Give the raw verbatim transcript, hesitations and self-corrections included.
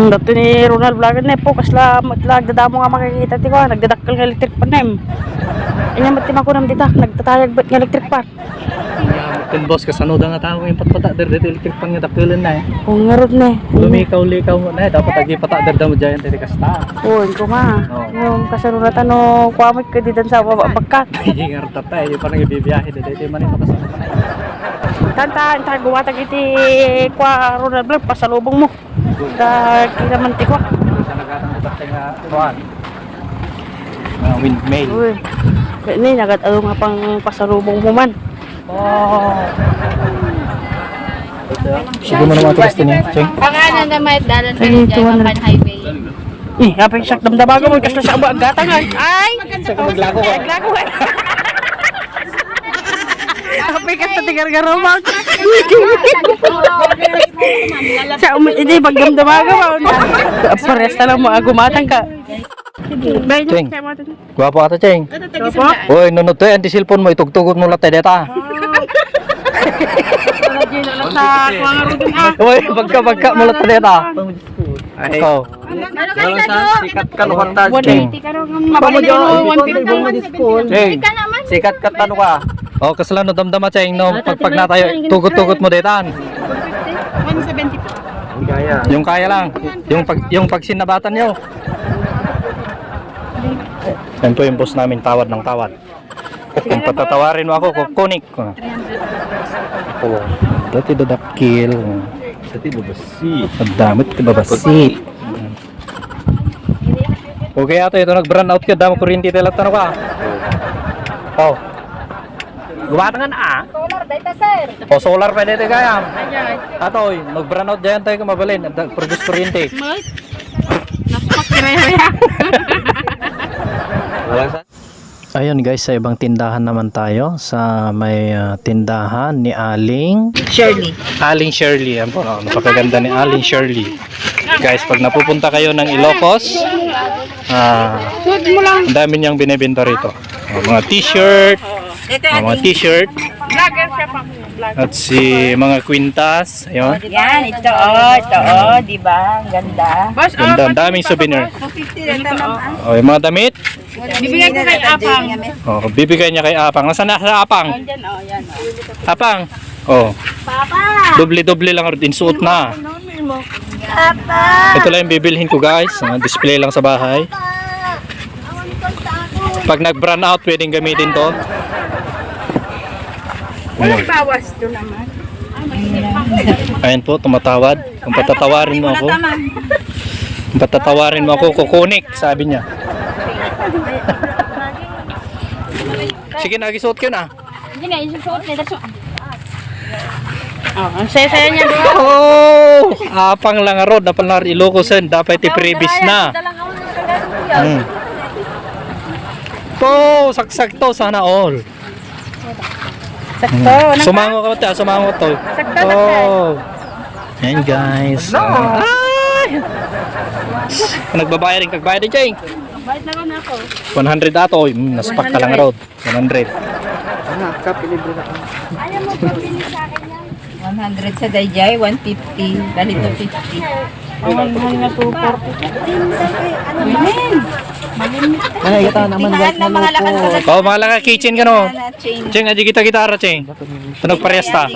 Dato ni Ronald Vlogger na po, kasla met la agdadamo nga makikita ti kuan, nagdadakkel nga electric fan nem. Anya met ti makunam dita, nagtatayag bet nga electric fan. Ken boss, kasano da nga tao nga impatpatader dito electric fan nga dakkelna eh. O, ngarud ne. Lumikaw-likaw mo na eh, dapat agi patader da mo dyan, titi kasta. O, inko ma. O. Yung kasano na tano, kuamot ka ditan sa baba, bakkat. Hindi nga rin tatay, di pa nang ibibiyahe, di, di, di man yung makasama na eh. Tanta, tanta, gumatag iti kua, Ronald Vlog, pasalubong mo. Dagiti mantikwa. Talaga ang dapat nga kuan. Mga windmill. Uy. Kaya ni, nagat-, ano nga pang pasalubong mo man. Oh. Sige mo naman, Ate Christine, eh. Cheng. Pangalan na may dalan sa Ay, Japan Highway. Eh, apay siya damdamaga mo, kasla siya ang agatang, ay. Ay! Sa maglago ka. Maglago ka. Apay ka sa tigar-garumang. Sa umi-, hindi, pagdamdamaga mo. Pares na lang mo, agumatang ka. Cheng. Gwapo ata, Cheng. Gwapo? Oy, nunod to, eh, anti cellphone mo, itugtugot mo latta deta. Sa kuwang rudin, ah. Oy, bagka-bagka mo latta deta. Ay. Ikaw. Ano sa sikat ka no kwarta? One eighty ka ron, mabalik na one fifty. Hey, sikat ka tano ka. Oh, kasla no damdama, Cheng, no? Pagpag na tayo, tugot-tugot mo detan. One seventy po. Yung kaya. Yung kaya lang. Yung pag, yung pagsinabatan nyo. Yan po yung boss namin, tawad ng tawad. Kung patatawarin mo ako, kukunik ko. Oh, dati dadakil. Dati babasi. Ang damit, babasi. Okay, ato, ito nag-brown out ka, damo kuryente tayo lahat, ano ka? Oh. Gumatangan, ah. Solar, data, sir. Oh, solar pa dito, kaya. Ayan. Ato, oy, nag-brown out dyan tayo, mabalin. Produce kuryente. Mas pakiraya. Walang sa- Ayun guys, sa ibang tindahan naman tayo, sa may, ah, tindahan ni Aling Shirley. Aling Shirley, yan po, no? Napakaganda ni Aling Shirley. Guys, pag napupunta kayo ng Ilocos, ah, ang dami niyang binebenta rito. Oh, mga t-shirt, oh, mga t-shirt. Vlogger siya pa. At si mga kwintas, ayun. Yan, ito, oh, ito, oh, di ba? Ang ganda. Boss, ganda, ah, ang daming souvenir. Two fifty na ito, ma'am, ah. Oh, yung mga damit. Bibigyan ko kay Apang. Oh, bibigay niya kay Apang. Nasaan na sa Apang? Ayan, oh, yan, oh. Apang. Oh. Papa! Doble-doble lang din suot na. Papa! Ito lang yung bibilhin ko, guys. Ah, display lang sa bahay. Pag nag-brown out, pwedeng gamitin to. Walang bawas to naman. Ayan po, tumatawad. Kung patatawarin mo ako, kung patatawarin mo ako, kukunik, sabi niya. Sige na, gisuot ka na. Hindi na, isusuot na. That's Oh, ang saya-saya niya, di ba? Oh, Apang lang rod, dapat lang Ilocos, dapat ti previous na. Hmm. Oh, saksak to, sana all. Sakto, hmm. Sumango ka, te, sumango to. Sakto na, te. Oh. Yan, guys. No. Ay! Nagbabayad rin, kagbayad din, Cheng. Bayad na rin ako. One hundred ato, oy. Mm, naspak ka lang road. One hundred. Ah, cup, ilibre na ka. Ayaw mo pabili sa akin yan. One hundred sa dayjay, one fifty. Dali, two fifty. Ang mahal na two forty. Amen. Ay, ito naman, guys, na mga lakas. Oh, mga laka kitchen ka, no? Cheng, aji kita, kita ara, Cheng. Ito nagparehas ta.